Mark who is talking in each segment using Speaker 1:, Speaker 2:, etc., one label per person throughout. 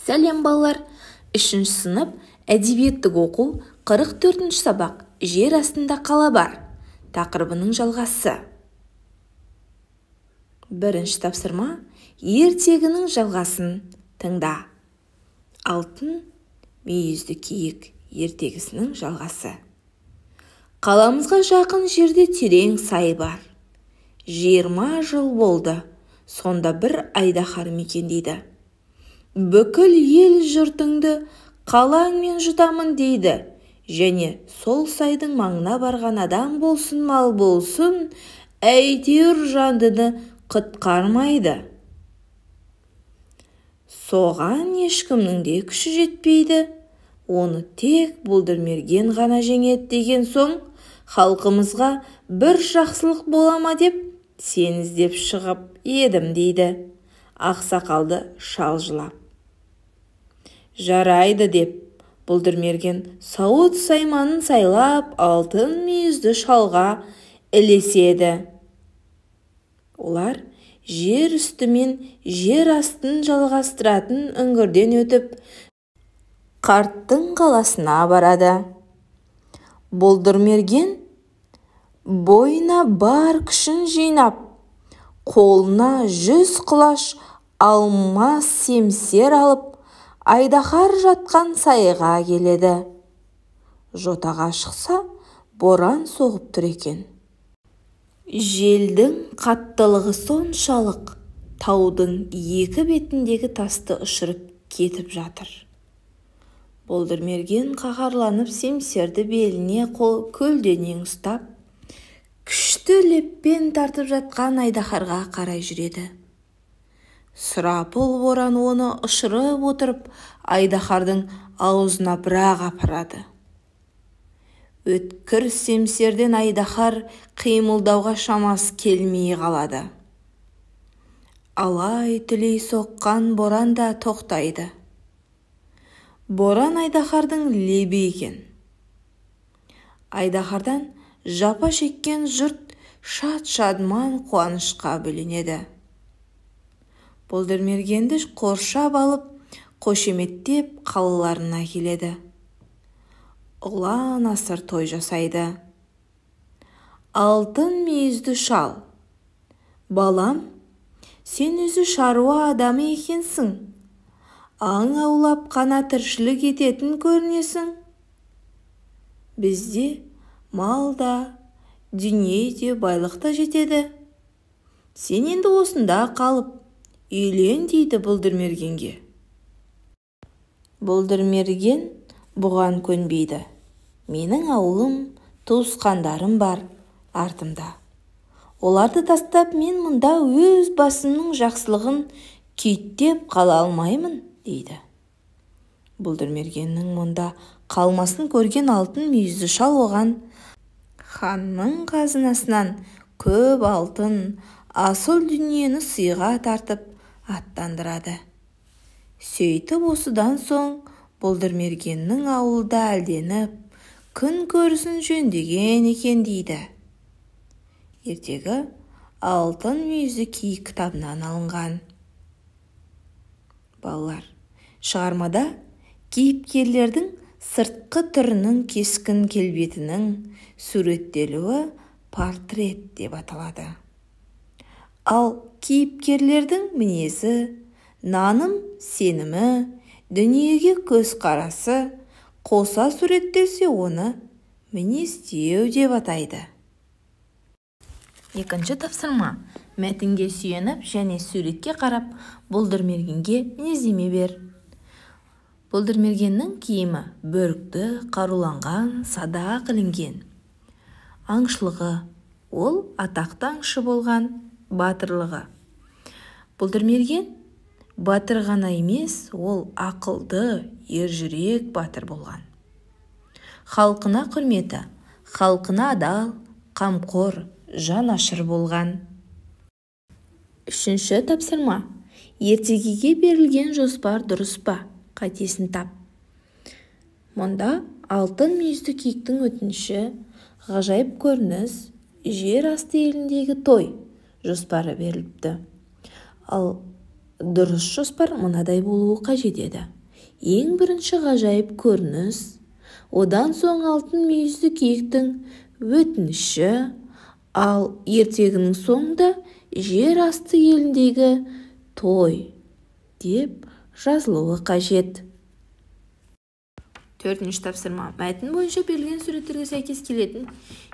Speaker 1: Сәлем, балалар! Үшінші сынып, әдебиеттік оқу, 44-сабақ, «Жер астында қала бар» тақырыбының жалғасы. Бірінші тапсырма: ертегінің жалғасын тыңда. Алтын мүйізді киік ертегісінің жалғасы. Қаламызға жақын жерде терең сай бар. 20 жыл болды, сонда бір айдаһар мекендейді. Бүкіл ел жұртыңды қалаңмен жұтамын дейді. Және сол сайдың маңына барған адам болсын, мал болсын, әйтеуір жандыны құтқармайды. Соған ешкімнің де күші жетпейді. Оны тек Бұлдырмерген ғана жеңеді деген соң, халқымызға бір жақсылық бола ма деп сен іздеп шығып едім, дейді ақсақалды шал жылап. Жарайды деп Бұлдырмерген сауыт сайманын сайлап, алтын мүйізді шалға ілеседі. Олар жер үсті мен жер астын жалғастыратын үңгірден өтіп, қарттың қаласына барады. Бұлдырмерген бойына бар күшін жинап, қолына 100 құлаш алмас семсер алып, айдаһар жатқан сайға келеді. Жотаға шықса, боран соғып тұр екен. Желдің қаттылығы соншалық, таудың екі бетіндегі тасты ұшырып кетіп жатыр. Бұлдырмерген қаһарланып семсерді беліне көлденең ұстап, күшті леппен тартып жатқан айдаһарға қарай жүреді. Сұрапыл боран оны ұшырып отырып, айдаһардың аузына бірақ апарады. Өткір семсерден айдаһар қимылдауға шамасы келмей қалады. Алай-түлей соққан боран да тоқтайды. Боран айдаһардың лебі екен. Айдаһардан жапа шеккен жұрт шат-шадыман қуанышқа бөленеді. Бұлдырмергенді қоршап алып, қошеметтеп қалаларына келеді. Ұлан асыр той жасайды. Алтын мүйізді шал: «Балам, сен өзі шаруа адамы екенсің. Аң аулап қана тіршілік ететін көрінесің. Бізде мал да, дүние де, байлық та жетеді. Сен енді осында қалып, үйлен», дейді Бұлдырмергенге. Бұлдырмерген бұған көнбейді. «Менің ауылым, туысқандарым бар артымда. Оларды тастап мен мұнда өз басымның жақсылығын күйттеп қала алмаймын», дейді. Бұлдырмергеннің мұнда қалмасын көрген алтын мүйізді шал оған ханның қазынасынан көп алтын, асыл дүниені сыйға тартып аттандырады. Сөйтіп осыдан соң Бұлдырмергеннің ауылда әлденіп, күн көрісін жөндеген екен, дейді. Ертегі «Алтын мүйізді киік» кітабынан алынған. Балалар, шығармада кейіпкерлердің сыртқы түрінің, кескін келбетінің суреттелуі портрет деп аталады. Ал кейіпкерлердің мінезі, наным сенімі, дүниеге көзқарасы қоса суреттелсе, оны мінездеу деп атайды. Екінші тапсырма: мәтінге сүйеніп және суретке қарап Бұлдырмергенге мінездеме бер. Бұлдырмергеннің киімі бөрікті, қаруланған, садақ ілінген. Аңшылығы: ол атақты аңшы болған. Батырлығы: Бұлдырмерген батыр ғана емес, ол ақылды, ержүрек батыр болған. Халқына құрметі: халқына адал, қамқор, жанашыр болған. Үшінші тапсырма: ертегіге берілген жоспар дұрыс па, қатесін тап. Мұнда алтын мүйізді киіктің өтініші, ғажайып көрініс, жер асты еліндегі той жоспары беріліпті. Ал Дұрыс жоспар мынадай болуы қажет еді. Ең бірінші ғажайып көрініс, одан соң алтын мүйізді киіктің өтініші, ал ертегінің соңында жер асты еліндегі той деп жазылуы қажет. Төртінші тапсырма. Мәтін бойынша берілген суреттерге сәйкес келетін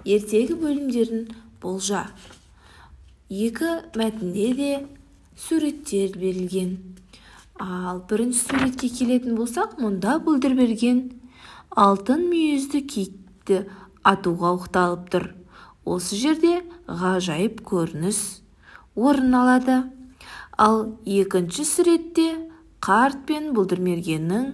Speaker 1: ертегі бөлімдерін болжа. Екі мәтінде де суреттер берілген. Ал бірінші суретке келетін болсақ, мұнда Бүлдірмерген алтын мүйізді киікті атуға оқталып тұр. Осы жерде ғажайып көрініс орын алады. Ал екінші суретте қарт пен Бүлдірмергеннің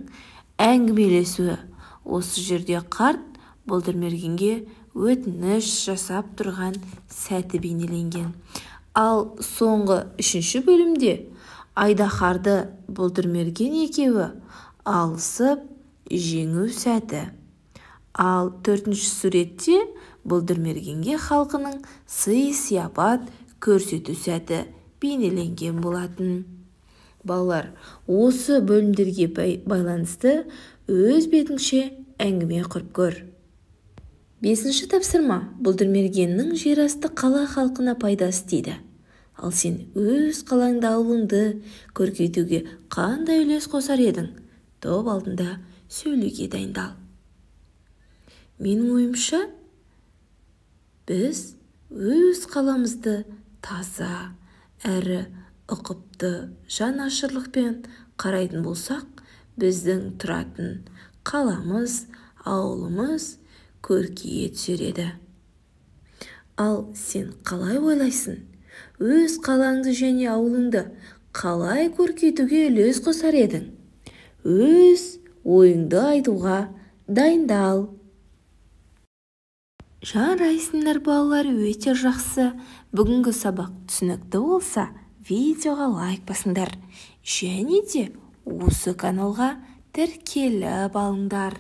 Speaker 1: әңгімелесуі. Осы жерде қарт Бүлдірмергенге өтініш жасап тұрған сәті бейнеленген. Ал соңғы үшінші бөлімде айдаһарды Бүлдірмерген екеуі алысып жеңу сәті. Ал төртінші суретте Бүлдірмергенге халқының сый-сияпат көрсету сәті бейнеленген болатын. Балалар, осы бөлімдерге байланысты өз бетіңше әңгіме құрып көр. Бесінші тапсырма. Бүлдірмергеннің жерасты қала халқына пайдасы тиді. Ал сен өз қалаңды, ауылыңды көркейтуге қандай үлес қосар едің? Топ алдында сөйлеуге дайындал. Менің ойымша, біз өз қаламызды таза әрі ұқыпты жанашырлықпен қарайтын болсақ, біздің тұратын қаламыз, ауылымыз көркейе түсер еді. Ал сен қалай ойлайсың? Өз қалаңды және ауылыңды қалай көркейтуге үлес қосар едің? Өз ойыңды айтуға дайындал. Жарайсыңдар, балалар, өте жақсы. Бүгінгі сабақ түсінікті болса, видеоға лайк басыңдар. Және де осы каналға тіркеліп алыңдар.